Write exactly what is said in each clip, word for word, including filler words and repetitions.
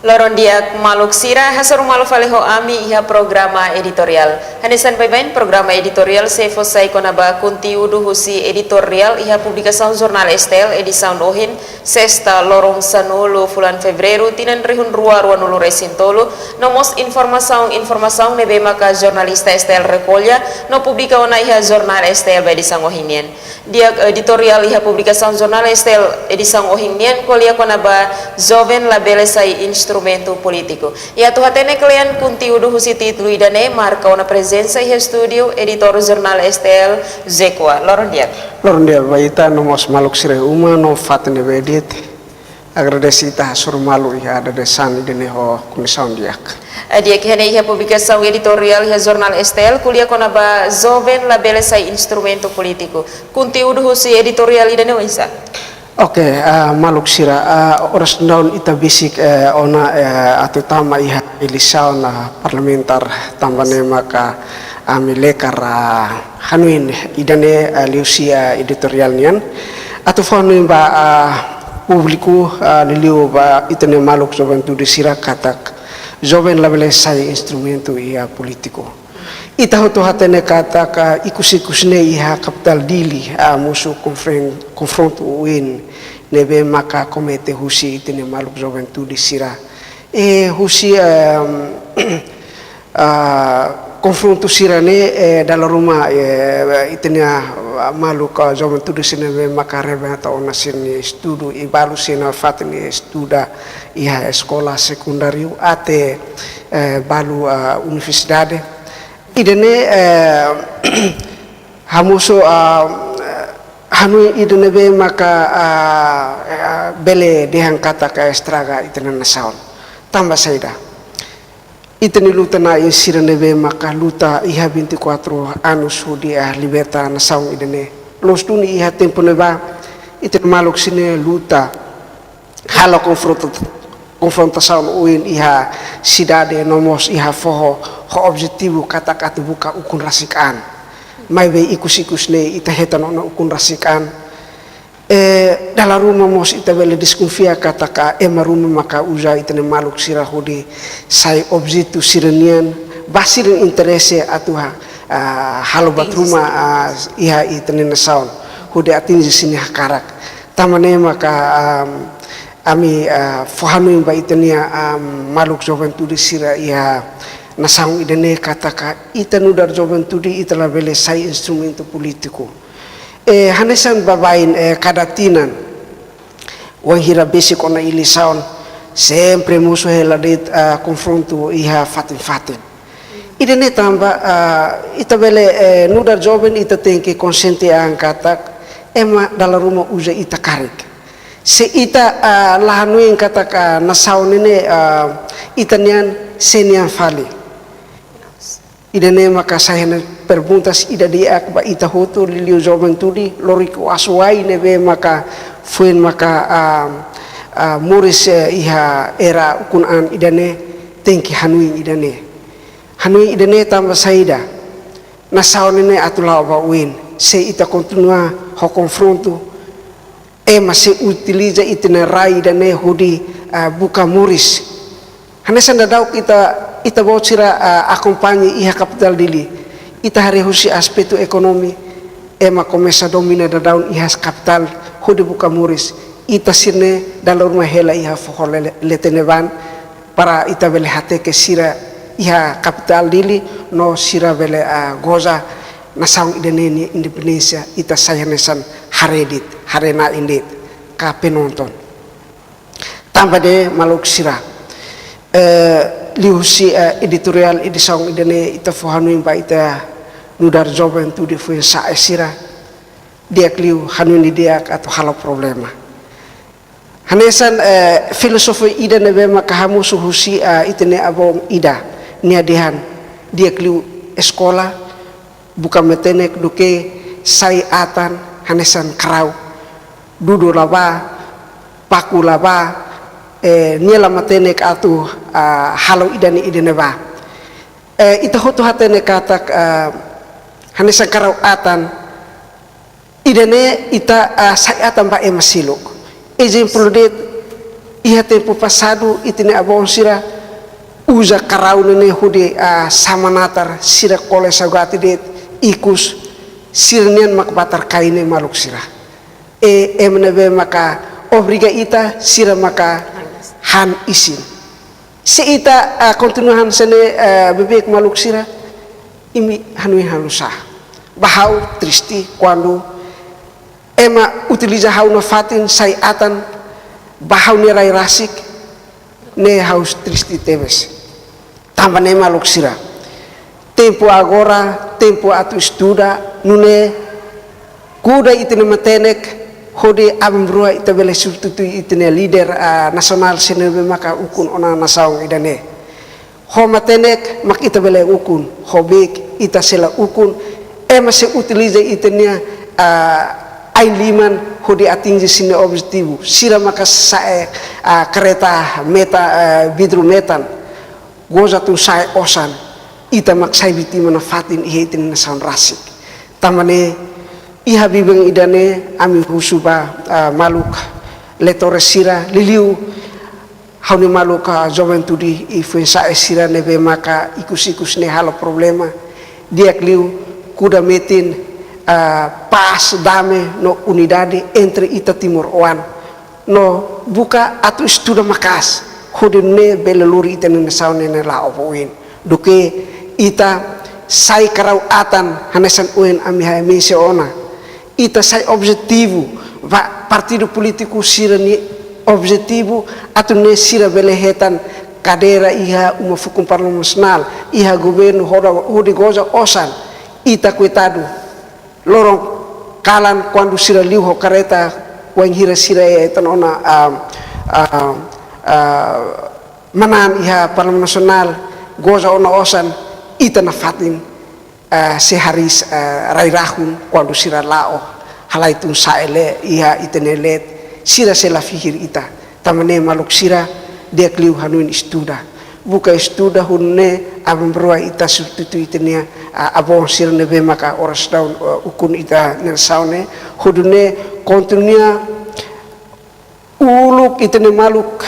Loron di'ak maluk sira, hasoru malu fali ho ami iha programa editoriál. Hanesan baibain programa editoriál sei fó sai kona-ba konteúdu husi editoriál iha publikasaun Jornál S T L edisaun ohin, sesta loron sanulu fulan Fevereiru, tinan rihun rua rua-nulu resin tolu, no mós informasaun-informasaun ne'ebé maka jornalista S T L rekolla no publika ona iha Jornál S T L ba edisaun ohin nian. Di'ak, editoriál iha publikasaun Jornál S T L edisaun ohin nian ko'alia kona-ba joven labele sai instrumentu polítiku. I atu hatene kle'an konteúdu husi títulu ida-ne'e, marka ona prezensa iha estúdiu editór Jornál S T L, José Coa. Loron di'ak. Loron di'ak ba ita no mós maluk sira iha uma no fatin ne'ebé de'it. Agradese ita hasoru malu iha dadeer-saan ida-ne'e ho kondisaun di'ak. Di'ak, iha ne'e iha publikasaun editoriál iha Jornál S T L ko'alia kona-ba joven labele sai instrumentu polítiku. Konteúdu husi editoriál ida-ne'e oinsá? Oke, ah, maluk sira, ah, oras daudaun ita besik, eh, ona, eh, atu tama iha eleisaun, ah, parlamentár, tanba ne'e maka ami lekar, ah, hanoin ida-ne'e, ah, liuhusi, ah, editoriál nian. Atu fó hanoin ba, ah, públiku, ah, liuliu ba ita-nia maluk juventude sira katak joven labele sai instrumentu iha polítiku. Ita hotu hatene katak ikus-ikus ne'e iha kapitál Dili, ah, mosu konfren-, konfrontu oioin ne'ebé maka komete husi ita-nia maluk juventude sira. Eh, husi, ehm, ah, konfrontu sira-ne'e, eh, dala ruma, eh, ita-nia, ah, maluk, ah, juventude sira ne'ebé maka rebenta ona sira-nia estudu, i balu sira nafatin estuda iha eskola sekundáriu até, eh, balu, ah, universidade. Ida-ne'e, eh, hamosu, ah, hanoin ida ne'ebé maka, ah, ah, bele dehan katak estraga ita-nia nasaun. Tanba saida? Ita-nia luta-na'in sira ne'ebé maka luta iha vinte e quatro anos hodi, ah, liberta nasaun ida-ne'e. Loos duni iha tempu ne'ebá, ita-nia maluk sira-ne'e luta halo konfronta-, konfrontasaun oioin iha sidade no mós iha foho ho objetivu katak atu buka ukun rasik an. Maibé ikus-ikus ne'e ita hetan ona ukun rasik an. Eh, dala ruma mós ita bele deskonfia katak ema ruma maka uza ita-nia maluk sira hodi sai objetu sira-nian, ba sira-nia interese atu ha-, ah, halo buat ruma, ah, iha ita-nia nasaun, hodi atinje sira-nia hakarak. Tanba ne'e maka, ah, ami, ah, fó hanoin ba ita-nia, ah, maluk juventude sira iha nasaun ida-ne'e katak ita nu'udar juventude ita labele sai instrumentu polítiku. Eh, hanesan baibain, eh, kada tinan, wainhira besik ona eleisaun, sempre mosu hela de'it, ah, konfrontu iha fatin-fatin. Ida-ne'e tanba, ah, ita bele, eh, nu'udar joven ita tenke konxiente an katak ema dala ruma uza ita karik. Se ita, ah, la hanoin katak, ah, nasaun ne'e, ah, ita-nian, sé nian fali. Ida-ne'e maka sai hanesan perguntas ida di'ak ba ita hotu liuliu juventude, loriku asuwa'in ne'ebé maka foin maka, ah, ah, moris, eh, iha era ukun an ida-ne'e, tenke hanoin ida-ne'e. Hanoin ida-ne'e tanba saida? Nasaun ne'e atu la'o ba oin, se ita kontinua ho konfrontu, ema sei utiliza ita-nia rai ida-ne'e hodi, ah, buka moris. Hanesan daudauk ita, ita-boot sira, ah, akompaña iha kapitál Dili. Ita haree husi aspetu ekonomi, ema komesa domina daudaun iha kapitál hodi buka moris. Ita sira-ne'e dala ruma hela iha foho lele-, leten ne'ebá, para ita bele hateke sira iha kapitál Dili, no sira bele, ah, goza nasaun ida-ne'e nia independénsia, ita sai hanesan haree de'it, haree-na'in de'it, ka penonton. Tanba ne'e maluk sira, eh, liuhusi, eh, editoriál edisaun ida-ne'e ita fó hanoin ba ita nu'udar juventude foin-sa'e sira, di'ak liu hanoin didi'ak atu halo problema. Hanesan, eh, filozofia ida ne'ebé maka hamosu husi, eh, ita-nia avó ida, nia dehan, di'ak liu eskola, buka matenek duké sai atan hanesan karau, dudu la bá, paku la bá, eh, nia la matenek atu, ah, halo ida-ne'e ida-ne'ebá. Eh, ita hotu hatene katak, ah, hanesan karau atan, ida-ne'e ita, ah, sai atan ba ema seluk. Ezemplu de'it, Iha tempu pasadu, ita-nia avó sira uza karau ne'e hodi, ah, sama natar, sira kole saugati de'it, ikus, sira-nian mak batar kain ne'e, maluk sira. I ema ne'ebé maka obriga ita, sira maka han isin. Se ita, ah, kontinua hanesan ne'e, ah, beibeik, maluk sira, imi hanoin halo sá? Ba ha'u triste kuandu ema utiliza ha'u nafatin sai atan ba ha'u-nia rai rasik, ne'e ha'u triste tebes. Tanba ne'e, maluk sira, tempu agora tempu atu estuda, nune'e kuda ita-nia matenek hodi aban-bainrua ita bele substitui ita-nia líder, ah, nasionál sira ne'ebé maka ukun ona nasaun ida-ne'e. Ho matenek mak ita bele ukun, ho beik ita sei la ukun, ema sei utiliza ita-nia, ah, ain-liman hodi atinje sira-nia objetivu. Sira maka sa'e, ah, karreta metan, ah, vidru metan, goza tun sa'e osan, ita mak sai vítima nafatin iha ita-nia nasaun rasik. Tanba ne'e, iha biban ida-ne'e ami husu ba, ah, maluk leitores sira, liuliu ha'u-nia maluk, ah, juventude i foin-sa'e sira ne'ebé maka ikus-ikus ne'e halo problema, di'ak liu kuda metin, ah, pás, dame no unidade entre ita timoroan, no buka atu estuda maka'as, hodi nune'e bele lori ita-nia nasaun ne'e la'o ba oin. Duké ita sai karau atan hanesan ohin ami ha'u mensiona. Ita sai objetivu, ba partidu polítiku sira-nia objetivu atu nune'e sira bele hetan kadeira iha uma fukun Parlamentu Nasionál, iha governu, hodi, hodi goza osan. Ita, koitadu, loron kalan kuandu sira liu ho karreta, wainhira sira hetan ona, ah, ah, ah, manán iha Parlamentu Nasionál, goza ona osan, ita nafatin, ah, sei hariis, ah, rai-rahun kuandu sira la'o halai tun sa'e iha ita-nia leet, sira sei la fihir ita. Tanba ne'e, maluk sira, di'ak liu hanoin estuda. Buka estuda, hodi nune'e aban-bainrua ita substitui ita-nia, ah, avó sira ne'ebé maka oras daudaun, ah, ukun ita-nia nasaun ne'e, hodi nune'e kontinua uluk ita-nia maluk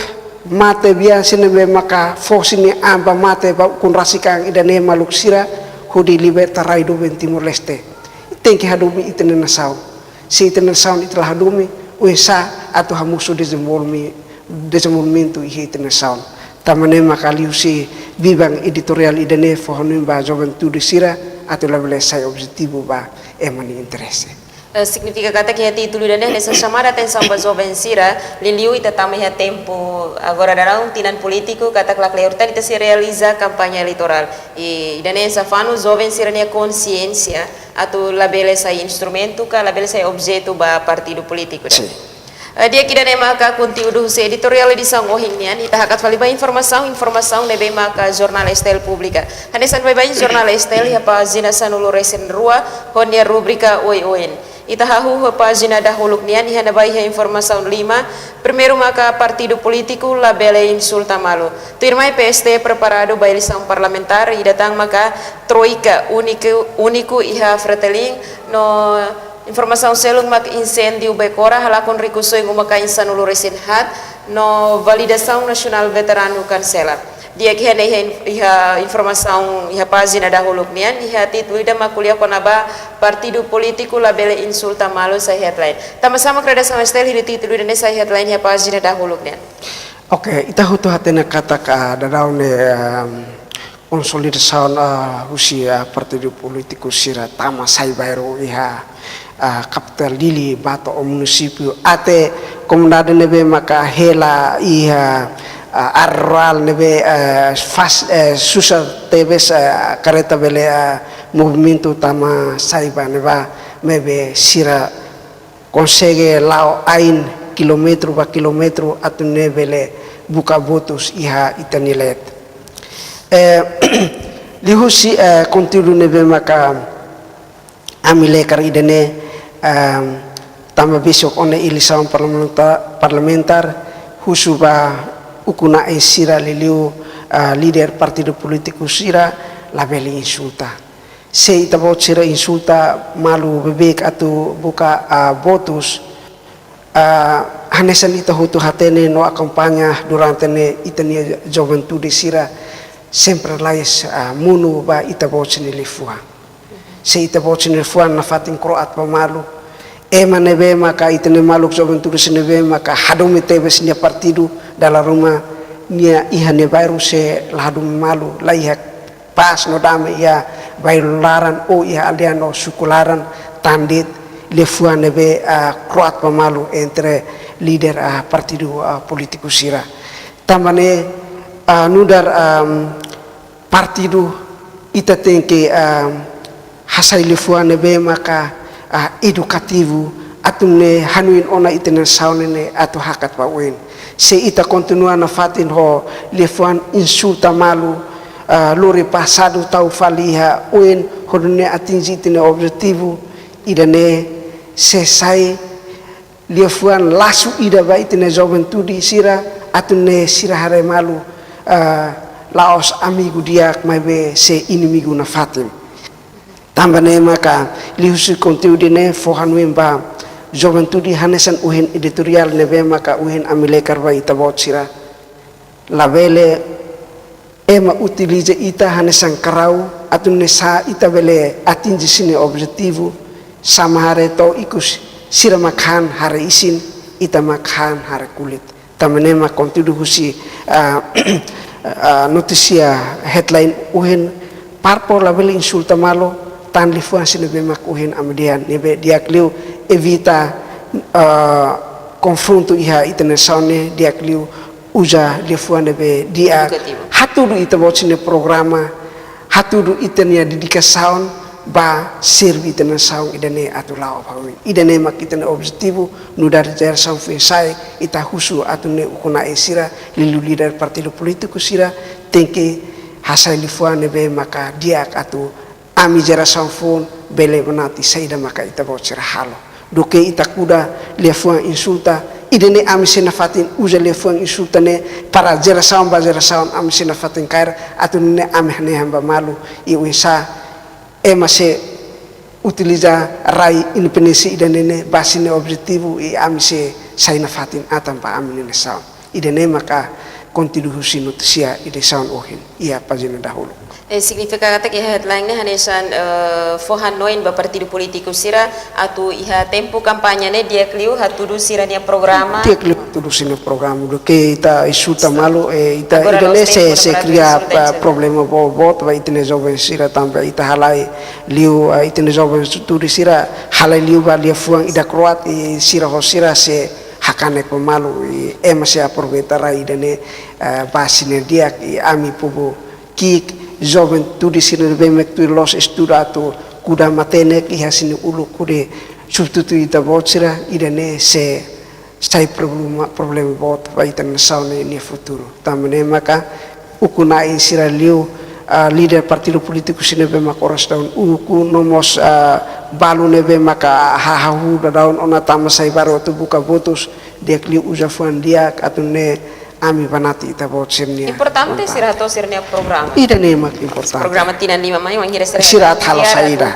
mate, bian sira ne'ebé maka fó sira-nia an ba mate ba ukun rasik an ida-ne'e, maluk sira, hodi liberta rai doben Timor-Leste. Tenke hadomi ita-nia nasaun. Se ita-nia nasaun ita la hadomi, oinsá atu hamosu dezenvolve-, dezenvolvimentu iha ita-nia nasaun? Tanba ne'e maka liuhusi biban editoriál ida-ne'e fó hanoin ba juventude sira atu labele sai objetivu ba ema nia interese. Eh, signifika katak iha títulu ida-ne'e hanesan xamada atensaun ba joven sira, liuliu ita tama iha tempu agora daudaun tinan polítiku, katak lakleur tan ita sei realiza kampaña eleitorál. I ida-ne'e hanesan fanu joven sira-nia konsiénsia atu labele sai instrumentu ka labele sai objetu ba partidu polítiku. Sin. Eh, di'ak, ida-ne'e maka konteúdu husi editoriál edisaun ohin nian. Ita hakat fali ba informasaun, informasaun ne'ebé maka Jornál S T L publika. Hanesan baibain Jornál S T L iha pájina sanulu-resin-rua, ho nia rubrika oioin. Ita hahú ho pájina dahuluk nian, iha ne'ebá iha informasaun lima. Primeiru maka partidu polítiku labele insulta malu. Tuirmai P S T preparadu ba eleisaun parlamentár, ida tan maka troika úniku, úniku iha Fretilin, no informasaun seluk mak inséndiu Becora halakon rikusoin uma-kain sanulu-resin-haat, no validasaun nasionál veteranu kansela. Di'ak, iha ne'e iha in-, iha informasaun iha pájina dahuluk nian, iha títulu ida mak ko'alia kona-ba partidu polítiku labele insulta malu sai headline. Tanba sá mak redasaun S T L hili títulu ida-ne'e sai headline iha pájina dahuluk nian? Oke, ita hotu hatene katak daudaun ne'e, ehm, konsolidasaun, ah, husi, ah, partidu polítiku sira tama sai bainrua iha, ah, kapitál Dili ba to'o munisípiu, até komunidade ne'ebé maka hela iha, ah, área rurál ne'ebé, eh, fas-, eh, susar tebes, eh, karreta bele, eh, movimentu tama sai ba ne'ebá, maibé sira konsege la'o ain kilómetru ba kilómetru atu nune'e bele buka votus iha ita-nia leet. Eh, liuhusi, eh, konteúdu ne'ebé maka ami lekar ida-ne'e, ehm, tanba besik ona eleisaun parlamenta-, parlamentár, husu ba ukun-na'in sira, liuliu, eh, líder partidu polítiku sira, labele insulta. Se ita-boot sira insulta malu beibeik atu buka, ah, votus, Ah, hanesan ita hotu hatene no akompaña durante ne'e, ita-nia juventude sira sempre lais, ah, monu ba ita-boot sira-nia liafuan. Se ita-boot sira-nia liafuan nafatin kro'at ba malu, ema ne'ebé maka ita-nia maluk juventude sira ne'ebé maka hadomi tebes nia partidu, dala ruma nia iha nia bairru sei la hadomi malu, la iha pás no dame iha bairru laran ou iha aldeia no suku laran, tan de'it liafuan ne'ebé, ah, kro'at ba malu entre líder, ah, partidu, ah, polítiku sira. Tanba ne'e, ah, nu'udar, ah, partidu, ita tenke, ah, hasai liafuan ne'ebé maka, ah, edukativu, atu nune'e hanoin ona ita-nia nasaun ne'e atu hakat ba oin. Se ita kontinua nafatin ho liafuan insulta malu, ah, lori pasadu tau fali iha oin, hodi nune'e atinje ita-nia objetivu, ida-ne'e sei sai liafuan lasu ida ba ita-nia juventude sira, atu nune'e sira haree malu, ah, la'ós amigu di'ak, maibé sei inimigu nafatin. Tanba ne'e maka liuhusi konteúdu ne'e fó hanoin ba juventude hanesan ohin editoriál ne'ebé maka ohin ami lekar ba ita-boot sira. Labele ema utiliza ita hanesan karau atu nune'e sá ita bele atinje sira-nia objetivu, sama haree to'o ikus, sira mak han haree isin, ita mak han haree kulit. Tanba ne'e mak konteúdu husi, ah, ah, notísia headline ohin: Parpor labele insulta malu, tan liafuan sira ne'ebé mak ohin ami dehan, ne'ebé di'ak liu evita, ah, konfrontu iha ita-nia nasaun ne'e, di'ak liu uza liafuan ne'ebé di'ak. Edukativu. Hatudu ita-boot sira-nia programa, hatudu ita-nia dedikasaun ba serve ita-nia nasaun, ida-ne'e atu la'o ba oin. Ida-ne'e mak ita-nia objetivu, nu'udar jerasaun foin-sa'e, ita husu atu nune'e ukun-na'in sira, liuliu líder partidu polítiku sira, tenke hasai liafuan ne'ebé maka di'ak atu ami jerasaun foun bele banati saida maka ita-boot sira halo. Duké ita kuda liafuan insulta, ida-ne'e ami sei nafatin uza liafuan insulta ne'e para jerasaun ba jerasaun ami sei nafatin kaer, atu nune'e ami hanehan ba malu, i oinsá ema sei utiliza rai independénsia ida-ne'e ne'e ba sira-nia objetivu, i ami sei sai nafatin atan ba ami-nia nasaun. Ida-ne'e maka konteúdu husi notísia edisaun ohin iha pájina dahuluk. Eh, signifika katak iha headline ne'e hanesan, eh, fó hanoin ba partidu polítiku sira atu iha tempu kampaña ne'e di'ak liu hatudu sira-nia programa. Di'ak liu hatudu sira-nia programa. Duké ita insulta malu, eh, ita, agora ida-ne'e la'ós tempu sei, sei para kria insulta, pa-, insulta. Problema boot-boot ba ita-nia joven sira, tanba ita halai liu, eh, ita-nia juventude sira halai liu ba liafuan ida kro'at, i sira ho sira sei hakanek ba malu, i ema sei aproveita rai ida-ne'e, eh, ba sira-nia di'ak, i ami povu ki'ik, juventude sira ne'ebé mak tuir loos estuda atu kuda matenek iha sira-nia uluk hodi substitui ita-boot sira, ida-ne'e sei sai problema, problema boot ba ita-nia nasaun ne'e nia futuru. Tanba ne'e maka ukun-na'in sira liu, ah, líder partidu polítiku sira ne'ebé mak oras daudaun ukun no mós, ah, balu ne'ebé maka hahú daudaun ona tama sai baru atu buka votus, di'ak liu uza fuan di'ak atu nune'e ami banati ita-boot sira-nia vontade. Importante sira hato'o sira-nia programa. Ida-ne'e mak importante. Programa tinan lima mai, wainhira sira, sira atu halo saida.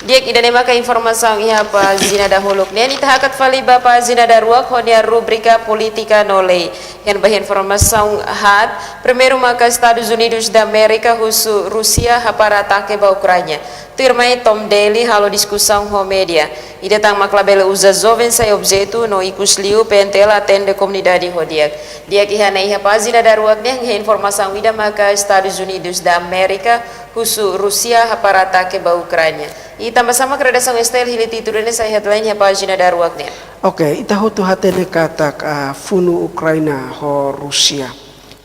Di'ak, ida-ne'e maka informasaun iha pájina dahuluk nian. Ita hakat fali ba pájina daruak ho nia rubrika Polítika no Lei. Iha ne'ebá iha informasaun haat. Primeiru maka Estadus Unidus da Amérika husu Rúsia hapara atake ba Ukránia. Tuirmai Tom Daley halo diskusaun ho média. Ida tan mak labele uza joven sai objetu no ikus liu P N T L atende komunidade ho di'ak. Di'ak, iha ne'e iha pájina daruak nian iha informasaun ida maka Estadus Unidus da Amérika husu Rúsia hapara atake ba Ukránia. I tanba sá mak redasaun STL hili títulu ne'e sai headline iha pájina daruak nian? Oke, ita hotu hatene katak, ah, funu Ukránia ho Rúsia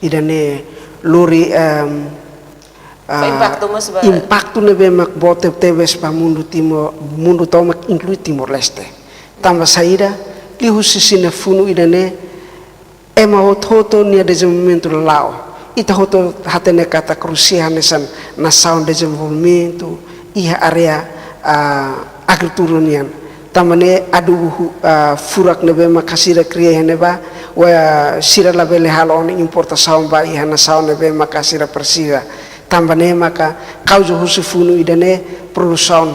ida-ne'e lori, em, fó, ah, impaktu mós ba, impaktu ne'ebé mak boot tebes ba mundu Timor, mundu tomak inklui Timor-Leste. Tanba saida? Liuhusi sira-nia funu ida-ne'e, ema hotu-hotu nia dezenvolvimentu la'o. Ita hotu hatene katak Rúsia hanesan nasaun dezenvolvimentu iha área, ah, agrikultura nian. Tanba ne'e adubu hu-, ah, furak ne'ebé maka sira kria iha ne'ebá, wa sira labele halo ona importasaun ba iha nasaun ne'ebé maka sira presiza. Tanba ne'e maka kauza husi funu ida-ne'e produsaun,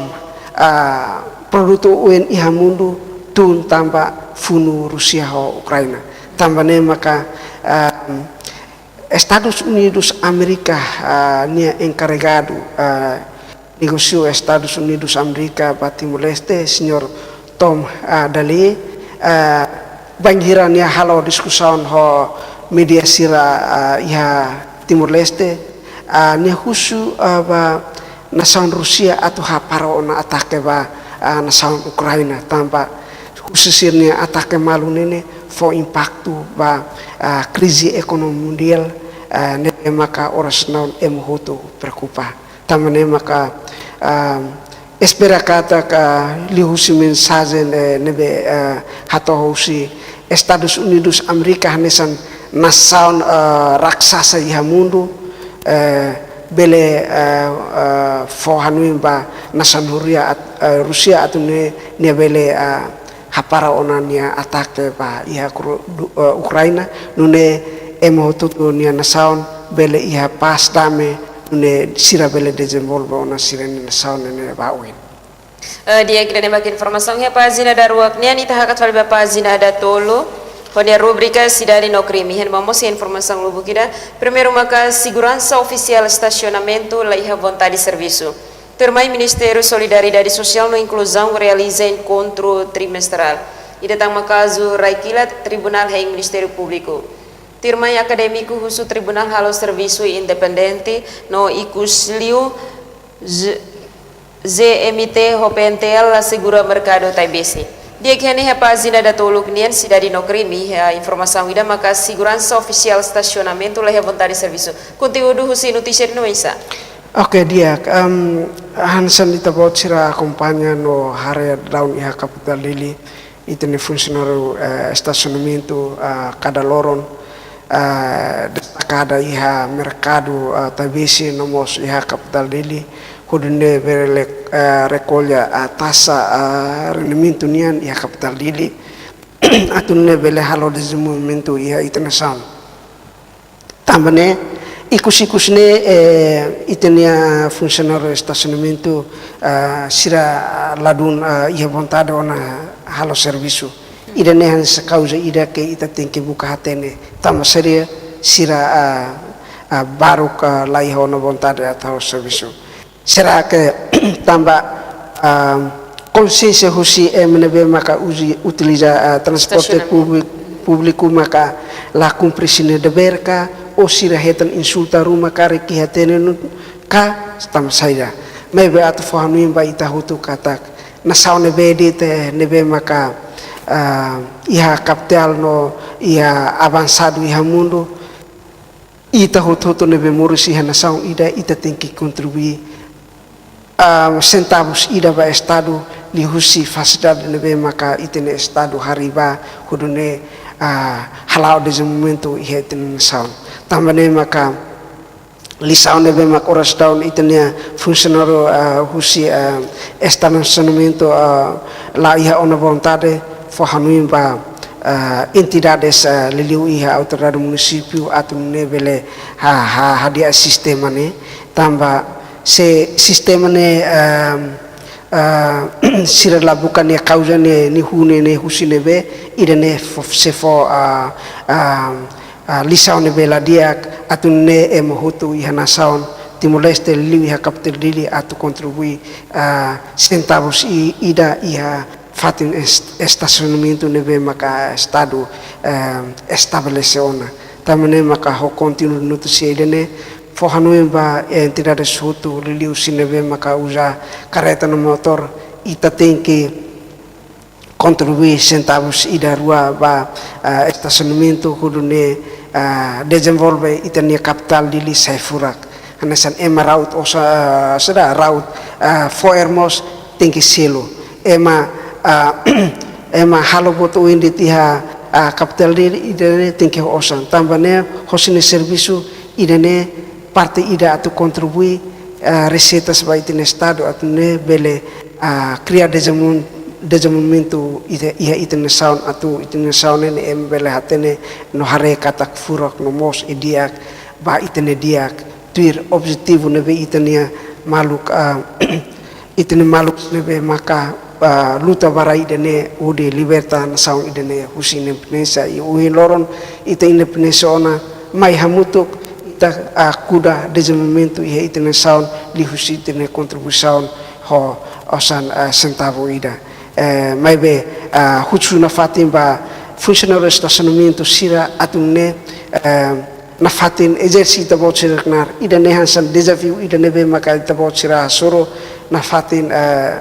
ah, produtu oioin iha mundu tun tanba funu Rúsia ho Ukraina. Tanba ne'e maka, ah, Estadus Unidus Amérika, ah, nia enkarregadu, ah, negósiu Estadus Unidus Amérika ba Timor-Leste, señór Tom, ah, Daley, ah, bainhira nia halo diskusaun ho média sira, ah, iha Timor-Leste, ah, nia husu, ah, ba nasaun Rúsia atu hapara ona atake ba, ah, nasaun Ukraina, tanba husi sira-nia atake malu ne'e fó impaktu ba, ah, krize ekonomia mundiál, ah, ne'ebé maka oras ne'e ema hotu preokupa. Tanba ne'e maka, ah, espera katak liuhusi mensajen, eh, ne'ebé, eh, hato'o husi Estadus Unidus Amérika hanesan nasaun, eh, raksasa iha mundu, eh, bele, eh, eh, fó hanoin ba nasaun Rúsia at-, eh, Rúsia atu nune'e nia bele, eh, hapara ona nia atake ba iha Kru-, du-, eh, Ukraina, nune'e ema hotu-hotu nia nasaun bele iha pás dame, nune'e sira bele dezenvolve ona sira-nia nasaun ne'e ba oin. Eh, di'ak, ida-ne'e mak informasaun iha pájina daruak nian, ita hakat fali ba pájina datoluk, ho nia rubrika Sidade no Krime. Iha ne'ebá mós iha informasaun lubuk ida, primeiru maka seguransa ofisiál estasionamentu la iha vontade servisu. Tuirmai Ministériu Solidariedade Sosiál no Inkluzaun realiza enkontru trimestrál. Ida tan maka kazu rai kilat, Tribunál hein Ministériu Públiku. Tuirmai akadémiku husu Tribunál halo servisu independente no ikus liu Z-, Z M T ho P N T L la asegura merkadu Taibesi. Di'ak, iha ne'e iha pájina datoluk nian Sidade no Krime, iha informasaun ida maka seguransa ofisiál estasionamentu la iha vontade servisu. Konteúdu husi notísia ida-ne'e oinsá? Oke, di'ak, em, hanesan ita-boot sira akompaña no haree daudaun iha kapitál Dili, ita-nia funsionáriu, eh, estasionamentu, eh, kada loron, eh, destakada iha merkadu, eh, Taibesi no mós iha kapitál Dili, hodi nune'e bele, eh, rekolla, eh, taxa, eh, rendimentu nian iha kapitál Dili, atu nune'e bele halo dezenvolvimentu iha ita-nia nasaun. Tanba ne'e, ikus-ikus ne'e, eh, ita-nia funsionáriu estasionamentu, ah, sira ladún, ah, iha vontade ona halo servisu. Ida-ne'e hanesan kauza ida ke ita tenke buka hatene. Tanba saida sira, ah, ah, baruk, ah, la iha ona vontade atu halo servisu. Será que tanba, ah, konsiénsia husi ema ne'ebé maka uzi-, utiliza, ah, transporte Estasionamentu. públi-, públiku maka la kumpre sira-nia devér ka, ou sira hetan insulta ruma karik iha hatene no ka, tanba saida? Maibé atu fó hanoin ba ita hotu katak nasaun ne'ebé de'it, ne'ebé maka, ah, iha kapitál no iha avansadu iha mundu, ita hotu-hotu ne'ebé moris iha nasaun ida, ita tenke kontribui, ah, sentavus ida ba Estadu, liuhusi fasilidade ne'ebé maka ita-nia Estadu harii ba, hodi nune'e, ah, hala'o dezenvolvimentu iha ita-nia nasaun. Tanba ne'e maka lisaun ne'ebé maka oras daudaun ita-nia funsionáriu, ah, husi, ah, estasionamentu, ah, la iha ona vontade, fó hanoin ba, ah, entidades, ah, liuliu iha autoridade munisípiu atu nune'e bele ha-, ha-, hadi'a sistema ne'e. Tanba se sistema ne'e, ah, ah, sira la buka nia kauza ne'e, nia huu ne'e, nia husi ne'ebé, ida-ne'e fó, sei fó, ah, ah, ah, lisaun ne'ebé la di'ak, atu nune'e ema hotu iha nasaun Timor-Leste liuliu iha kapitál Dili atu kontribui, ah, sentavus i-, ida iha fatin est-, estasionamentu ne'ebé maka Estadu, eh, estabelese ona. Tanba ne'e maka ho konteúdu notísia ida-ne'e, fó hanoin ba, eh, entidades hotu liuliu sira ne'ebé maka uza karreta no motór, ita tenke kontribui sentavus ida rua ba, ah, estasionamentu hodi nune'e, ah, dezenvolve ita-nia kapitál Dili sai furak. Hanesan ema ra'ut osan, ah, saida, ra'ut, ah, fo'er mós tenke selu. Ema, ah, ema halo buat oin de'it iha, ah, kapitál Dili, ida-ne'e tenke osan. Tanba ne'e, ho sira-nia servisu ida-ne'e parte ida atu kontribui, ah, reseitas ba ita-nia Estadu atu nune'e bele, ah, kria dezenvol-, dezenvolvimentu ita, iha ita-nia nasaun atu ita-nia nasaun ne'e ema bele hatene no haree katak furak no mós di'ak ba ita-nia di'ak tuir objetivu ne'ebé ita-nia maluk, ah, ita-nia maluk ne'ebé maka, ah, luta ba rai ida-ne'e hodi liberta nasaun ida-ne'e husi independénsia. I ohin loron ita independénsia ona, mai hamutuk ita, ah, kuda dezenvolvimentu iha ita-nia nasaun liuhusi ita-nia kontribuisaun ho osan, ah, sentavu ida. Eh, maibé, ah, husu nafatin ba funsionáriu estasionamentu sira atu nune'e, eh, nafatin ezerse ita-boot sira knaar. Ida-ne'e hanesan dezafiu ida ne'ebé maka ita-boot sira hasoru nafatin, eh,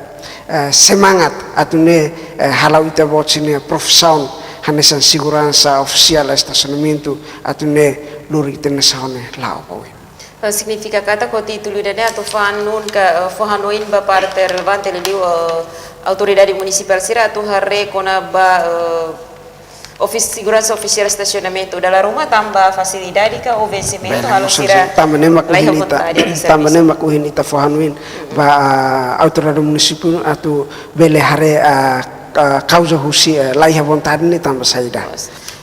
eh, semangat atu nune'e, eh, hala'o ita-boot sira-nia profisaun hanesan seguransa ofisiál estasionamentu atu nune'e lori ita-nia nasaun ne'e la'o ba oin. Eh, signifika katak ho títulu ida-ne'e atu fó-hanoin ka, eh, fó-hanoin ba parte relevante liuliu, eh, autoridade munisipál sira atu haree kona-ba, eh, ofis-, seguransa ofisiál estasionamentu dala ruma tanba fasilidade ka ou vensimentu. Bele, halo mós sira tanba ne'e mak laiha ohin ita, vontade de tanba servisu. Ne'e mak ohin ita fó-hanoin ba, ah, autoridade munisípiu atu bele haree, ah, ah, kauza husi, eh, laiha vontade ne'e tanba saida.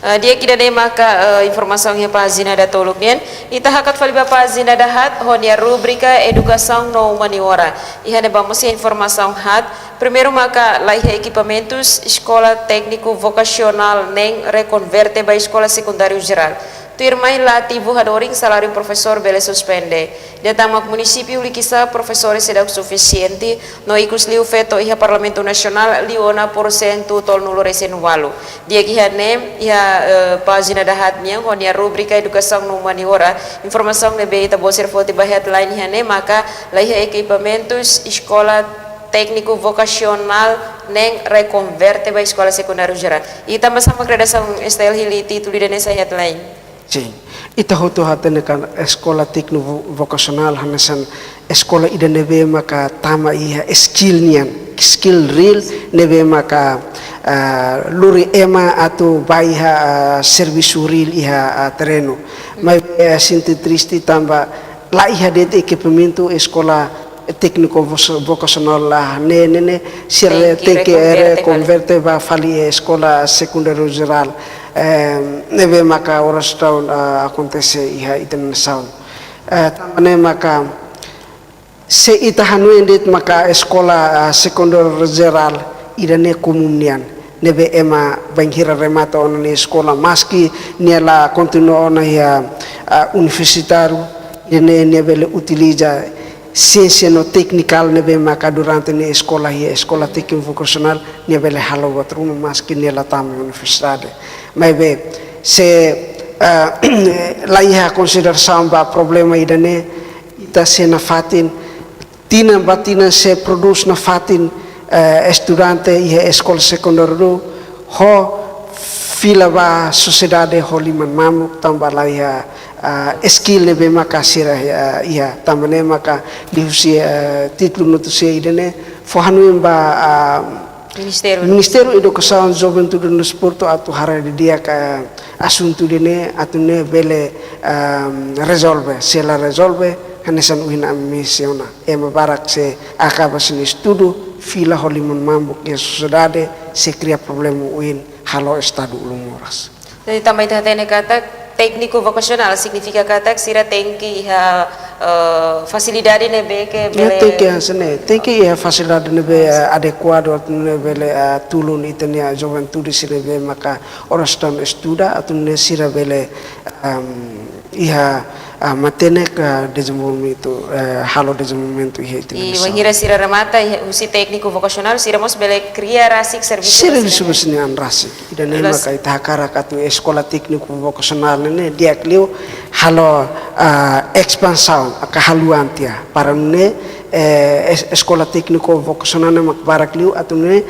Ah, di'ak, ida-ne'e maka, eh, informasaun iha pájina datoluk nian. Ita hakat fali ba pájina dahaat ho nia rubrika Edukasaun no Umaniora. Iha ne'ebá mós iha informasaun haat. Primeiru maka laiha ekipamentus Eskola Tékniku Vokasionál nein rekonverte ba Eskola Sekundáriu Jerál. Tuirmai la ativu hadoring, saláriu profesór bele suspende. Ida tan mak munisípiu Likisá profesór seidauk sufisiente, no ikusliu feto iha Parlamentu Nasionál liu ona porsentu tolunulu-resin-ualu. Di'ak, iha ne'e, iha, eh, pájina dahaat nian ho nia rubrika Edukasaun no Umaniora, informasaun ne'ebé ita-boot sira foti ba headline iha ne'e maka laiha ekipamentus Eskola Tékniku Vokasionál nein rekonverte ba Eskola Sekundáriu Jerál. I tanba sá mak redasaun S T L hili títulu ida-ne'e sai headline? Sin. Ita hotu hatene katak eskola tékniku vo-, vokasionál hanesan eskola ida ne'ebé maka tama iha skill nian, skill real ne'ebé maka, ah, lori ema atu bá iha, ah, servisu real iha, ah, terrenu. Maibé, eh, sente triste tanba laiha de'it ekipamentu eskola tékniku vos-, vokasionál ne'e, ne'e, ne'e, sira tenke, tenke rekonverte, rekonverte ba fali eskola sekundáriu jerál. Eh, ne'ebé maka oras daudaun, ah, akontese iha ita-nia nasaun. Eh, tanba ne'e maka se ita hanoin de'it maka eskola, ah, sekundáriu jerál ida-ne'e komún nian. Ne'ebé ema bainhira remata ona nia eskola, maski nia la kontinua ona iha, ah, universitáriu, ida-ne'e nia bele utiliza siénsia no téknika ne'ebé maka durante nia eskola iha eskola tékniku vokasionál, nia bele halo buat ruma maski nia la tama universidade. Maibé se, ah, laiha konsiderasaun ba problema ida-ne'e, ita sei nafatin, tinan ba tinan sei prodús nafatin, eh, estudante iha eskola sekundáriu ho fila ba sosiedade ho liman mamuk tanba laiha, ah, skill ne'ebé maka sira, ah, iha. Tanba ne'e maka liuhusi, eh, títulu notísia ida-ne'e fó-hanoin ba, ah, Ministériu. Ministériu Edukasaun, Juventude no Desportu atu haree didi'ak asuntu ida-ne'e atu nune'e bele, ah, rezolve. Se la rezolve, hanesan ohin ami mensiona, ema barak sei akaba sira-nia estudu, fila ho liman mamuk iha sosiedade, sei kria problema oin, halo estadu ulun moras. Jadi tanba ita hatene katak tékniku vokasionál signifika katak sira tenke iha, eh, fasilidade ne'ebé ke, ya, bele tenke, hanesan ne'e, tenke iha fasilidade ne'ebé, eh, adekuadu atu nune'e bele, eh, tulun ita-nia juventude sira ne'ebé maka oras daudaun estuda atu nune'e sira bele, ehm, iha, ah, matenek, ah, dezenvolvimentu, eh, halo dezenvolvimentu iha ita-nia nasaun. I bainhira sira remata iha husi tékniku vokasionál, sira mós bele kria rasik servisu. Sira ba sira-nia, servisu ba sira-nia an rasik. Ida-ne'e maka ita hakarak atu eskola tékniku vokasionál ne'e di'ak liu halo, ah, espansaun, atu haluha tiha. Para nune'e, eh, es-, eskola tékniku vokasionál ne'e mak barak liu atu nune'e,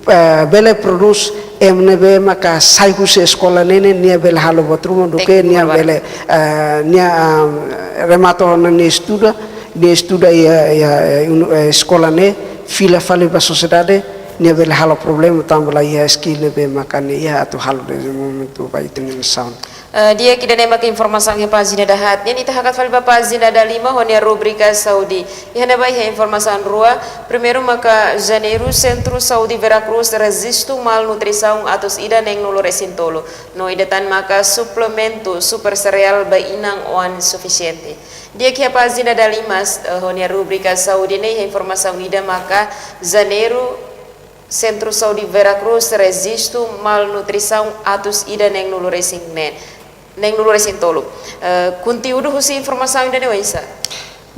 eh, bele prodús ema ne'ebé maka sai husi eskola ne'e, nia bele halo buat ruma duké tékniku nia barak. Bele, eh, nia, ah, remata ona nia estuda, nia estuda iha, iha, iha unu-, eh, eskola ne'e, fila fali ba sosiedade, nia bele halo problema tanba laiha skill ne'ebé maka nia iha atu halo dezenvolvimentu ba ita-nia nasaun. Eh, di'ak, ida-ne'e maka informasaun iha pájina dahaat nian. Ita hakat fali ba pájina dalima ho nia rubrika saúde. Iha ne'ebá iha informasaun rua. Primeiru maka Janeiru, Sentru Saúde Vera Cruz rejistu malnutrisaun atus ida neenulu-resin-tolu. No ida tan maka suplementu super sereál ba inan-oan sufisiente. Di'ak, iha pájina dalima, eh, ho nia rubrika saúde ne'e iha informasaun ida maka Janeiru, Sentru Saúde Vera Cruz rejistu malnutrisaun atus ida neen-nulu resin neen, neen-nulu resin tolu. Eh, konteúdu husi informasaun ida-ne'e oinsá?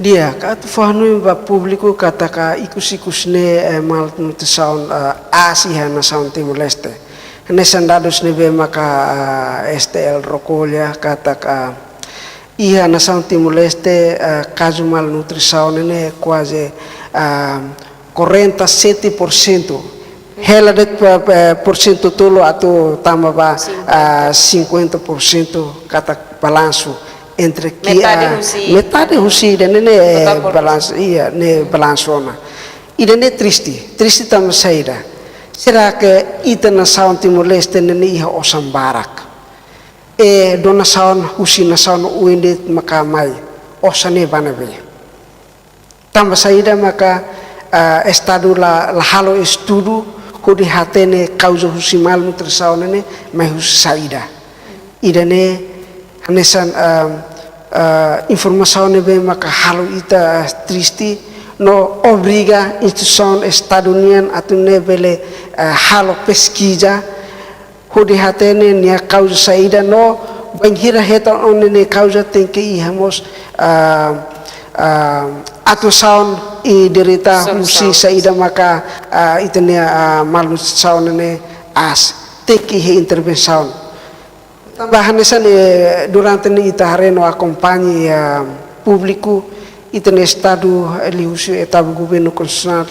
Di'ak, atu fó-hanoin ba públiku katak ikus-ikus ne'e, eh, malnutrisaun, eh, aas iha nasaun Timor-Leste. Hanesan dadus ne'ebé maka, eh, S T L rekolla katak, eh, iha nasaun Timor-Leste, eh, kazu malnutrisaun ne'e kuaze, eh, quarenta e sete por cento. Hela de'it pa, pa, porsentu tolu atu tama ba, ah, cinquenta por cento katak balansu entre ki, metade ah, husi, metade husi ida-ne'e, ne'e balansu, iha ne'e balansu ona. Ida-ne'e triste, triste tanba saida? Será que ita nasaun Timor-Leste ne'e iha osan barak? E donasaun husi nasaun oin de'it maka mai, osan ne'e ba ne'ebé? Tanba saida maka, ah, Estadu la, la halo estudu hodi hatene kauza husi malnutrisaun ne'e mai husi saida? Ida-ne'e hanesan, ah, ah, informasaun ne'ebé maka halo ita triste no obriga instituisaun Estadu nian atu nune'e bele, ah, halo peskiza hodi hatene nia kauza saida no bainhira hetan ona nia kauza tenke iha mós, ah, ah, atuasaun i direta husi saida maka, ah, ita-nia, ah, malnutrisaun ne'e aas, tenke iha intervensaun. Tanba hanesan, eh, durante ne'e ita haree no akompaña, ah, públiku, ita-nia Estadu, eh, liuhusi oitavu Governu Konstitusionál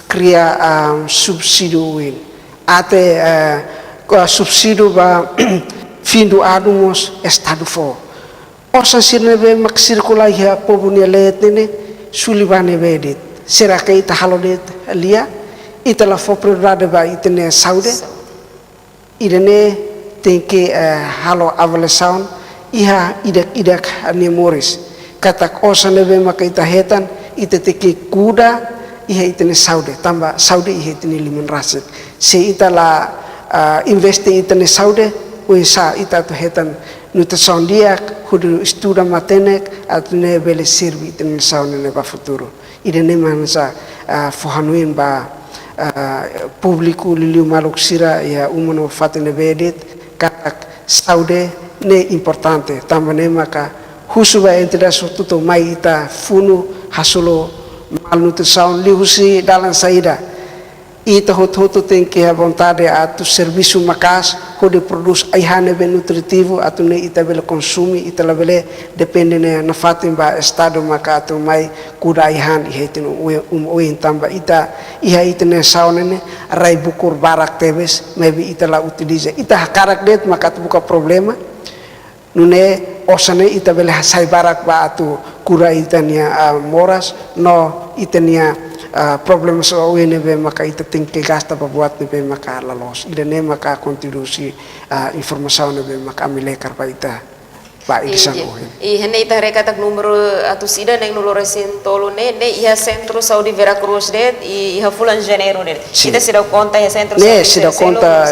kria, ah, subsídiu oin. Até, eh, ko subsídiu ba fim do ano mós Estadu fó. Osan sira ne'ebé mak sirkula iha povu nia leet ne'e suli ba ne'ebé de'it? Será que ita halo de'it lia? Ita la fó prioridade ba ita-nia saúde? Ida-ne'e tenke, eh, halo avaliasaun iha ida-idak nia moris. Katak osan ne'ebé maka ita hetan, ita tenke kuda iha ita-nia saúde, tanba saúde iha ita-nia liman rasik. Se ita la, ah, investe ita-nia saúde, oinsá ita atu hetan nutrisaun di'ak, hodi estuda matenek, atu nune'e bele serve ita-nia nasaun ne'e ba futuru. Ida-ne'e mak hanesan, ah, fó-hanoin ba, ah, públiku liuliu maluk sira iha uma no fatin ne'ebé de'it, katak saúde ne'e importante, tanba ne'e maka husu ba entidade hotu-hotu mai ita funu hasoru malnutrisaun liuhusi dalan saida. Ita hotu-hotu tenke iha vontade atu servisu maka'as hodi prodús ai-han ne'ebé nutritivu atu nune'e ita bele konsumu, ita labele depende ne'e nafatin ba Estadu maka atu mai kuda ai-han iha ita-nia oin, um, oin tanba ita iha ita-nia nasaun ne'e rai bukur barak tebes, maibé ita la utiliza. Ita hakarak de'it maka atu buka problema, nune'e osan ne'e ita bele hasai barak ba atu kura ita-nia, ah, moras, no ita-nia, ah, problema sira oin ne'ebé maka ita tenke gasta ba buat ne'ebé maka la loos. Ida-ne'e maka kontribusi, ah, informasaun ne'ebé maka ami lekar ba ita ba edisaun ohin. I, iha ne'e ita haree katak númeru atus ida neen-nulu resin tolu ne'e, ne'e iha Sentru Saúde Vera Cruz de'it, i iha fulan Janeiru de'it. Sin. Ita seidauk konta iha Sentru Saúde sira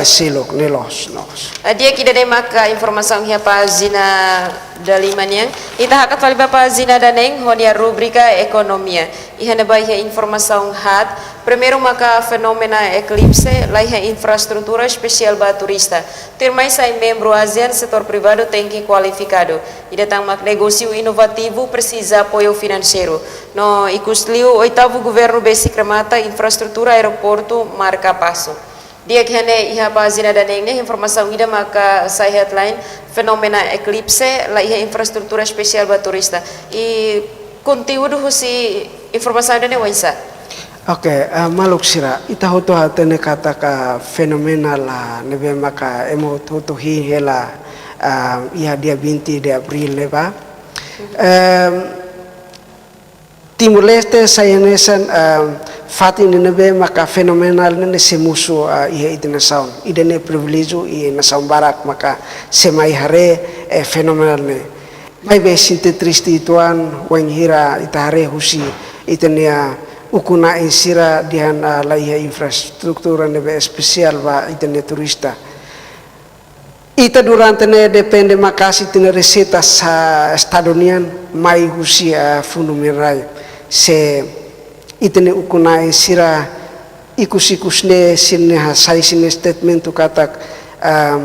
seluk, ne'e loos, loos. Ah, di'ak, ida-ne'e maka informasaun iha pájina dalima nian. Ita hakat fali ba pájina daneen, ho nia rubrika ekonomia. Iha ne'ebá iha informasaun haat, primeiru maka fenómenu eklipse, la iha infraestrutura espesiál ba turista. Tuirmai sai membru ASEAN, setór privadu tenke kualifikadu. Ida tan mak negósiu inovativu presiza apoiu finanseiru. No ikusliu, oitavu governu besik remata infraestrutura aeroportu Marcapasso. Di'ak, iha ne'e iha pájina daneen ne'e informasaun ida maka sai headline, fenómenu eklipse, la iha infraestrutura espesiál ba turista. I konteúdu husi informasaun ida-ne'e oinsá? Oke, ah, maluk sira, ita hotu hatene katak fenómenu la ne'ebé maka ema hotu-hotu hein hela, ah, iha dia vinte de abril ne'ebá. Em, Timor-Leste sai hanesan, ah, fatin ne'ebé maka fenómenu ne'e sei mosu, ah, iha ita-nia nasaun. Ida-ne'e priviléjiu i nasaun barak maka sei mai haree, eh, fenómenu ne'e. Maibé sente triste uitoan, wainhira ita haree husi ita-nia ukun-na'in sira dehan, ah, la iha infraestrutura ne'ebé espesiál ba ita-nia turista. Ita durante ne'e depende maka'as ita-nia reseita sa Estadu nian mai husi, ah, fundu minerai. Se ita-nia ukun-na'in sira ikus-ikus ne'e sira-ne'e hasai sira-nia statement katak, ah,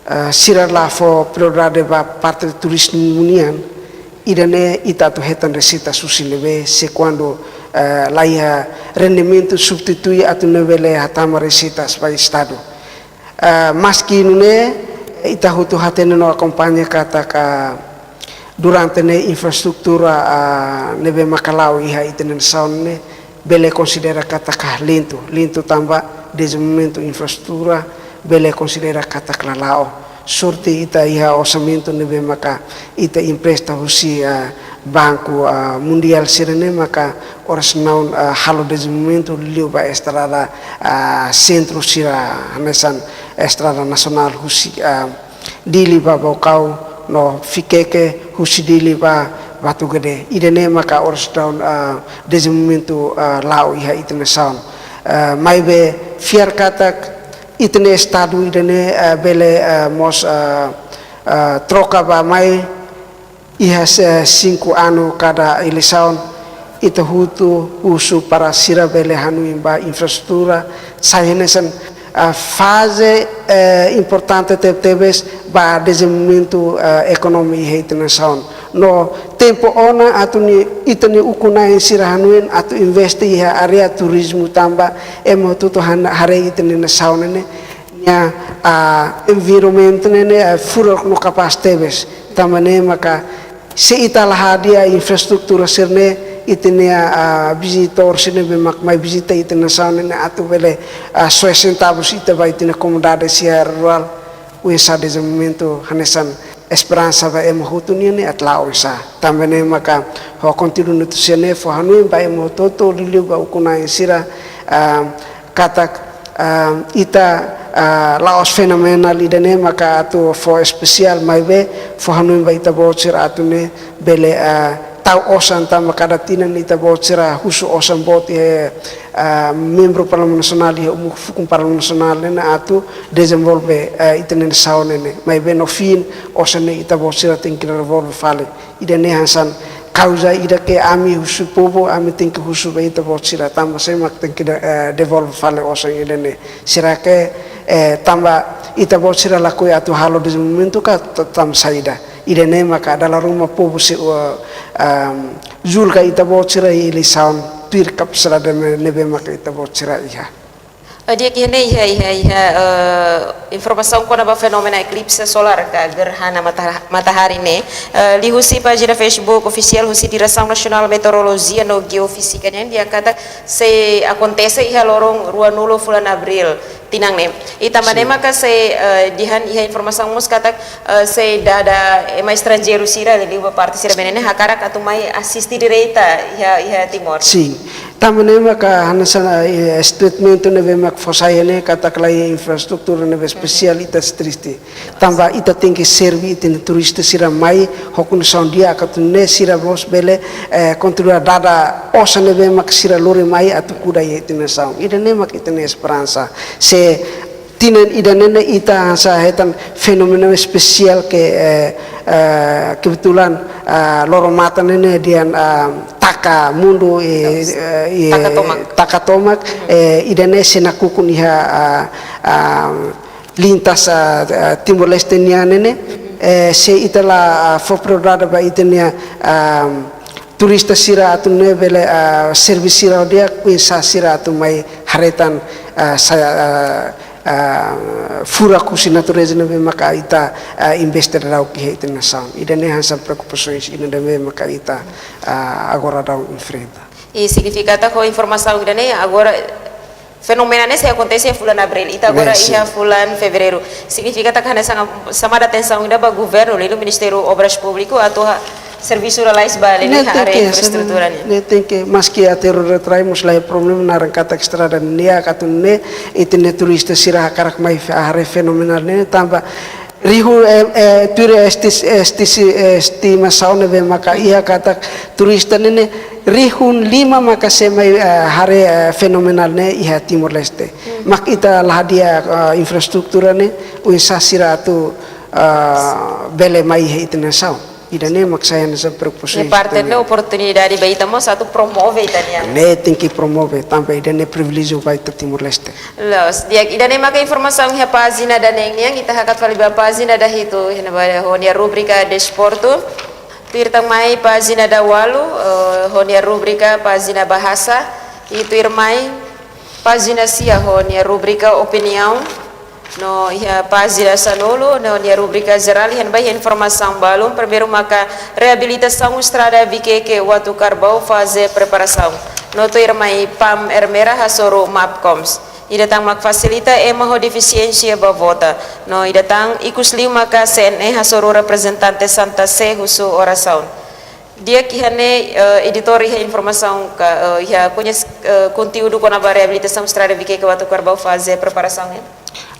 ah, sira la fó prioridade ba parte turizmu nian, ida-ne'e ita atu hetan reseitas husi ne'ebé, se kuandu, ah, la iha rendimentu substitui atu nune'e bele hatama reseitas ba Estadu. Ah, maski nune'e, ita hotu hatene no akompaña katak durante ne'e infraestrutura, ah, ne'ebé maka la'o iha ita-nia nasaun ne'e, bele konsidera katak lentu, lentu tanba dezenvolvimentu infraestrutura, bele konsidera katak la la'o. Sorte ita iha orsamentu ne'ebé maka ita empresta husi, ah, Banku, ah, Mundiál sira-ne'e maka oras ne'e, ah, halo dezenvolvimentu liu ba estrada, ah, sentru sira hanesan estrada nasionál husi, ah, Dili ba Baucau no Viqueque husi Dili ba Batugade. Ida-ne'e maka oras ne'e, ah, dezenvolvimentu, ah, la'o iha ita-nia nasaun. Ah, maibé fiar katak ita-nia Estadu ida-ne'e, ah, bele, ah, mós, ah, ah, troka ba mai iha se sinku anu kada eleisaun, ita hotu husu para sira bele hanoin ba infraestrutura, sai hanesan, ah, faze, eh, importante tebetebes ba dezenvolvimentu, eh, ekonomia iha ita-nia nasaun. No tempu ona atu nune'e ita-nia ukun-na'in sira hanoin atu investe iha área turizmu tanba ema hotu-hotu han-, haree ita-nia nasaun ne'e nia, ah, environment ne'e, ah, furak no kapás tebes. Tanba ne'e maka se ita la hadi'a infraestrutura sira-ne'e, ita-nia, ah, vizitór sira ne'ebé mak mai vizita ita-nia nasaun ne'e atu bele, ah, soe sentavus ita ba ita-nia komunidade sira rurál, oinsá dezenvolvimentu hanesan esperansa ba ema hotu nian ne'e atu la'o oinsá. Tanba ne'e maka ho konteúdu notísia ne'e fó hanoin ba ema hotu-hotu liuliu ba ukun-na'in sira, ah, katak, ah, ita, ah, la'ós fenomenál ida-ne'e maka atu fó espesiál maibé fó hanoin ba ita-boot sira atu nune'e bele, ah, tau osan tanba kada tinan ita-boot sira husu osan boot iha, ah, membru Parlamentu Nasionál iha umuk fukun Parlamentu Nasionál ne'e atu dezenvolve, ah, ita-nia nasaun ne'e. Maibé no fim osan ne'e ita-boot sira tenke devolve fali. Ida-ne'e hanesan kauza ida ke ami husu povu, ami tenke husu ba ita-boot sira tanba sé mak tenke de-, eh, devolve fali osan ida-ne'e. Será ke, eh, tanba ita-boot sira lakohi atu halo dezenvolvimentu ka t-, tanba saida? Ida-ne'e maka dala ruma povu sei, eh, ehm, julga ita-boot sira iha eleisaun tuir kapasidade ne'ebé maka ita-boot sira iha. Eh, di'ak, iha ne'e iha, iha, iha, eh, informasaun kona-ba fenómenu eklipse solár ka gerhana mata-, matahari ne'e. Eh, liuhusi pájina Facebook ofisiál husi Diresaun Nasionál Meteorolojia no Geofízika nian dehan katak sei akontese iha loron ruanulu fulan Abríl tinan ne'e. I tanba ne'e maka sei, eh, dehan iha informasaun mós katak, eh, sei dada ema estranjeiru sira liuliu ba parte sira-ne'ebé hakarak atu mai asiste direta iha, iha Timor. Sin. Tanba ne'e maka hanesan, eh, statement ne'ebé mak fó sai ne'e katak la iha infraestrutura ne'ebé espesiál, ita sei triste. Tanba ita tenke serve ita-nia turista sira mai ho kondisaun di'ak atu nune'e sira mós bele, eh, kontinua dada osan ne'ebé mak sira lori mai atu kuda iha ita-nia nasaun. Ida-ne'e mak ita-nia esperansa. Se tinan ida-ne'e ne'e ita hanesan hetan fenómenu espesiál ke, eh, eh, kebetulan, eh, loro-matan ne'e ne'e dehan, eh, taka mundu, eh, eh, eh, taka tomak. Taka tomak, eh, ida-ne'e sei nakukun iha, eh, eh, lintas, eh, eh, Timor-Leste nian ne'e ne'e, eh, se ita la, eh, fó prioridade ba ita-nia, eh, turista sira atu nune'e bele, eh, serve sira di'ak, oinsá sira atu mai haree tan, eh, sa-, eh, eh, furak husi natureza ne'ebé maka ita, eh, investe daudauk iha ita-nia nasaun. Ida-ne'e hanesan preokupasaun ida ne'ebé maka ita, eh, agora daudaun enfrenta. I signifika katak ho informasaun ida-ne'e agora fenómenu ne'e sei akontese fulan Abríl, ita agora, ne'e, sin, iha fulan Fevereiru. Signifika katak hanesan, xamada atensaun ida ba governu, liuliu Ministériu Obras Públiku, atu halo servisu lalais ba liuliu, ne'e, iha área tenke, infraestrutura ne'e. Ne'e tenke, maski até rua retrai mós la iha problema naran katak estrada ne'e, atu nune'e ita-nia turista sira hakarak mai fe-, haree fenómenu ne'e tanba rihun, eh, eh, tuir esti-, esti-, estimasaun ne'ebé maka iha katak turista ne'e ne'e rihun lima maka sei mai, eh, haree, eh, fenómenu ne'e iha Timor-Leste. Hmm. Mak ita la hadi'a, eh, infraestrutura ne'e, oinsá sira atu, eh, bele mai iha ita-nia nasaun. Ida-ne'e mak sai hanesan preokupasaun. Ne'e parte ne'e oportunidade ba ita mós atu promove ita-nia. Ne'e tenke promove, tanba ida-ne'e priviléjiu ba ita Timor-Leste. Loos, di'ak, ida-ne'e maka informasaun iha pájina daneen nian, ita hakat fali ba pájina dahitu, iha ne'ebá ho nia rubrika desportu. Tuir tan mai pájina dawalu, eh, ho nia rubrika pájina bahasa, i tuir mai pájina sia ho nia rubrika opiniaun, no iha pájina sanulu, no nia rubrika jerál, iha ne'ebá iha informasaun balun, primeiru maka reabilitasaun estrada Viqueque Uatucarbau faze preparasaun. No tuir mai PAM Ermera hasoru MAPCOMS. Ida tan mak fasilita ema ho defisiénsia ba vota. No ida tan ikus liu maka C N E hasoru reprezentante Santa Sé husu orasaun. Di'ak, iha ne'e, eh, editór, iha informasaun ka, eh, iha koñes-, eh, konteúdu kona-ba reabilitasaun estrada Viqueque Uatucarbau faze preparasaun, eh?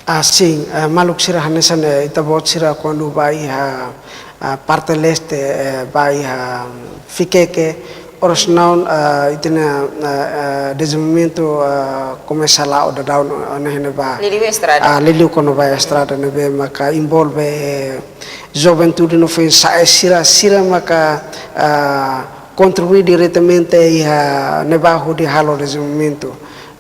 Ah, sin, eh, maluk sira hanesan, eh, ita-boot sira kuandu ba iha, ah, parte leste, eh, ba iha Viqueque, oras ne'e, ah, ita-nia, ah, ah, dezenvolvimentu, ah, komesa la'o daudaun, ah, iha ne'ebá. Liuliu estrada. Ah, liuliu kona-ba estrada ne'ebé maka envolve, eh, juventude no foin-sa'e sira, sira maka, ah, kontribui diretamente iha ne'ebá hodi halo dezenvolvimentu.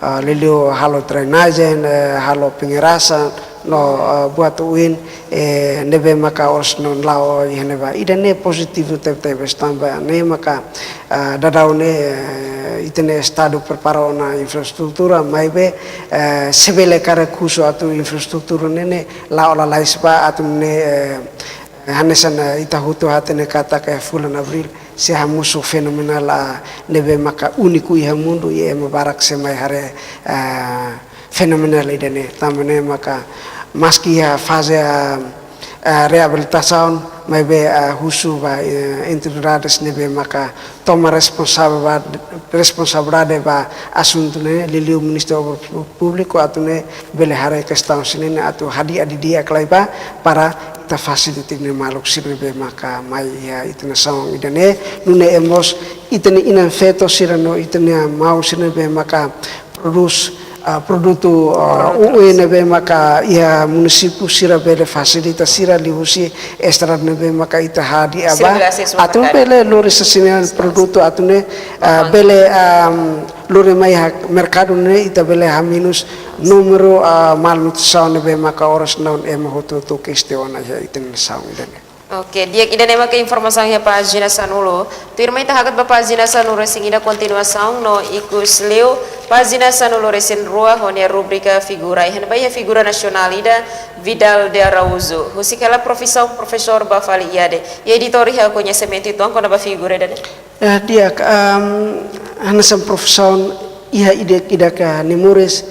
Ah, liuliu halo drenajen, eh, halo pengerasan, no, ah, buat oioin, eh, ne'ebé maka oras ne'e la'o iha ne'ebá. Ida-ne'e pozitivu tebetebes tanba ne'e maka, ah, daudaun ne'e, eh, ita-nia estadu prepara ona infraestrutura, maibé, eh, se bele karik husu atu infraestrutura ne'e, ne'e la'o lalais ba atu nune'e, eh, hanesan, eh, ita hotu hatene katak iha fulan Abríl sei hamosu fenomenál, ah, ne'ebé maka úniku iha mundu, i ema barak sei mai haree, ah, fenomenál ida-ne'e. Tanba ne'e maka maski iha faze, ah, ah, reabilitasaun, maibé, ah, husu ba, eh, entidades ne'ebé maka toma responsabilidade, responsabilidade ba asuntu ne'e, liuliu Ministériu Obras Públiku atu nune'e bele haree kestaun sira-ne'e atu hadi'a didi'ak lai ba para ita fasilita ita-nia maluk sira ne'ebé maka mai iha ita-nia nasaun ida-ne'e, nune'e mós ita-nia inan-feton sira no ita-nia maun sira ne'ebé maka prodús, ah, produtu, ah, Produtu. U U ne'ebé maka iha munisípiu sira bele fasilita sira liuhusi estrada ne'ebé maka ita hadi'a ba. Sira bele asesu atu merkadu. Bele lori sasina Yes, yes. Produtu atu nune'e, ah, Aham. Bele, ah, lori mai iha merkadu ne'e ita bele hamenus númeru, ah, malnutrisaun ne'ebé maka oras ne'e ema hotu-hotu kestiona iha ita-nia nasaun ida-ne'e. Oke, di'ak, ida-ne'e maka informasaun iha pájina sanulu. Tuirmai ita hakat ba pájina sanulu-resin-ida kontinuasaun no ikus liu pájina sanulu-resin-rua ho nia rubrika figura. Iha ne'ebá iha figura nasionál ida Vidal de Araújo. Husik hela profisaun profesór ba fali I A D. I editór iha koñesimentu uitoan kona-ba figura ida-ne'e? Eh, di'ak, ehm, hanesan profisaun iha ida-idak nia moris,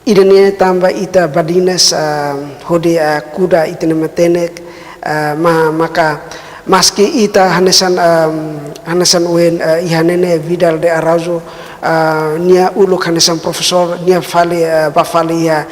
ida-ne'e tanba ita badinas, ehm, hodi, eh, kuda ita-nia matenek, eh, ma-, maka maski ita hanesan, ehm, hanesan ohin, eh, iha ne'e Vidal de Araújo, eh, nia uluk hanesan profesór, nia fali, eh, ba fali iha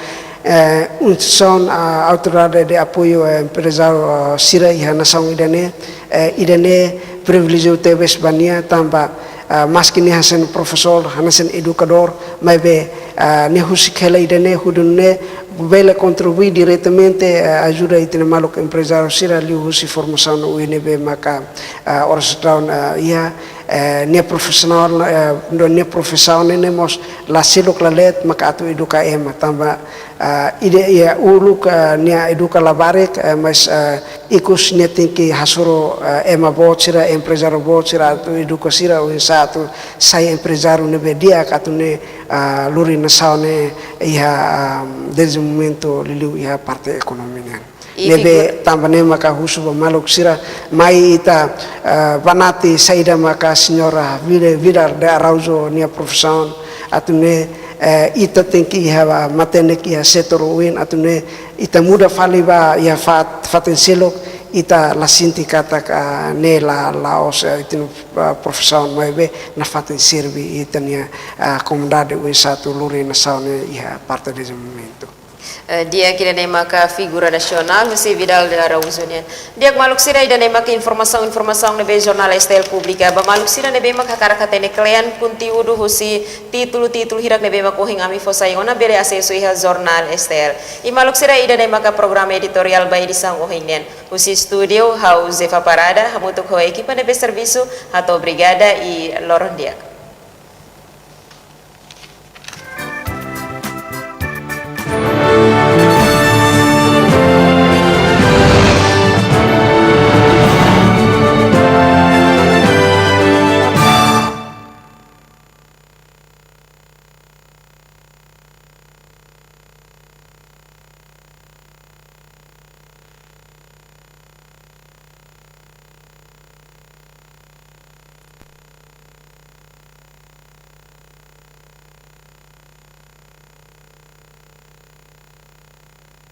eh, instituisaun, ah, Autoridade de Apoio, eh, Empresáriu, ah, sira iha nasaun ida-ne'e, eh, ida-ne'e priviléjiu tebes ba nia tanba, ah, maski nia hanesan profesór, hanesan edukadór, maibé, ah, nia husik hela ida-ne'e hodi nune'e bele kontribui diretamente, eh, ajuda ita-nia maluk emprezáriu sira liuhusi formasaun ne'ebé maka, ah, oras daudaun, ah, iha, eh, nia profisionál, eh, no nia profisaun ne'e mós la seluk la leet maka atu eduka ema tanba ah, ida iha uluk, ah, nia eduka labarik, eh, mas, ah, ikus nia tenke hasoru, ah, ema boot sira, emprezáriu boot sira atu eduka sira oinsá atu sai emprezáriu ne'ebé di'ak atu nune'e, ah, lori nasaun ne'e iha, ah, dezenvolvimentu liuliu iha parte ekonomia nian. I ne'ebé figur- tanba ne'e maka husu ba maluk sira mai ita, ah, banati saida maka señór Vide-, Vidal de Araújo nia profisaun atu nune'e eh, ita tenke iha matenek iha setór oioin atu nune'e ita muda fali ba iha fat-, fatin seluk ita la sente katak, ah, ne'e la, la'ós, eh, ita-nia, ah, profisaun maibé nafatin serve ita-nia, ah, komunidade oinsá atu lori nasaun ne'e iha parte dezenvolvimentu. Eh, di'ak, ida-ne'e maka figura nasionál husi Vidal de Araújo nian. Di'ak maluk sira, ida-ne'e maka informasaun-informasaun ne'ebé Jornál S T L publika. Ba maluk sira ne'ebé maka hakarak hatene kle'an konteúdu husi títulu-títulu hirak ne'ebé maka ohin ami fó sai ona, bele asesu iha Jornál S T L. I maluk sira, ida-ne'e maka programa editoriál ba edisaun ohin nian. Husi estúdiu, ha'u Zefa Parada, hamutuk ho ekipa ne'ebé servisu, hato'o obrigada i loron di'ak.